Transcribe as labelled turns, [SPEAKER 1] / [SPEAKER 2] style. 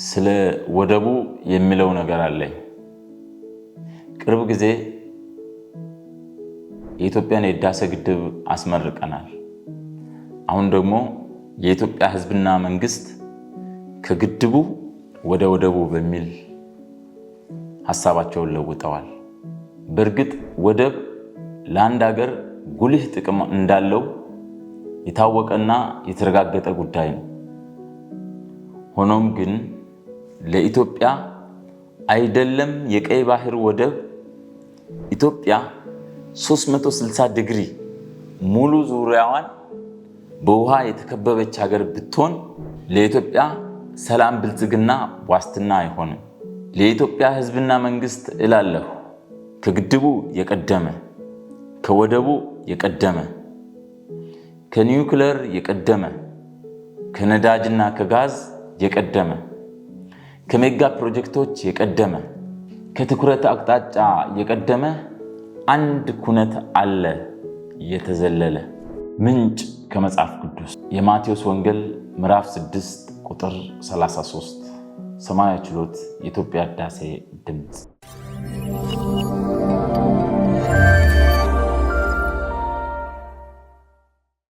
[SPEAKER 1] ስለ ወደቡ የሚለው ነገር አለኝ። ቅርብ ጊዜ የኢትዮጵያን የህዳሴ ግድብ አስመርቀናል። አሁን ደግሞ የኢትዮጵያ ሕዝብና መንግስት ከግድቡ ወደ ወደቡ በሚል ሀሳባቸውን ለውጠዋል። በእርግጥ ወደብ ለአንድ ሀገር ጉልህ ጥቅም እንዳለው የታወቀና የተረጋገጠ ጉዳይ ነው። ሆኖም ግን ለኢትዮጵያ አይደለም የቀይ ባህር ወደብ፣ ኢትዮጵያ 360 ዲግሪ ሙሉ ዙሪያዋን በውሃ የተከበበች ሀገር ብትሆን ለኢትዮጵያ ሰላም፣ ብልጽግና ዋስትና አይሆንም። ለኢትዮጵያ ሕዝብና መንግስት እላለሁ፣ ከግድቡ የቀደመ፣ ከወደቡ የቀደመ፣ ከኒውክለር የቀደመ፣ ከነዳጅና ከጋዝ የቀደመ፣ ከሜጋ ፕሮጀክቶች የቀደመ፣ ከትኩረት አቅጣጫ የቀደመ አንድ ኩነት አለ የተዘለለ። ምንጭ ከመጽሐፍ ቅዱስ የማቴዎስ ወንጌል ምዕራፍ 6 ቁጥር 33። ሰማያዊ ችሎት፣ የኢትዮጵያ ህዳሴ ድምፅ።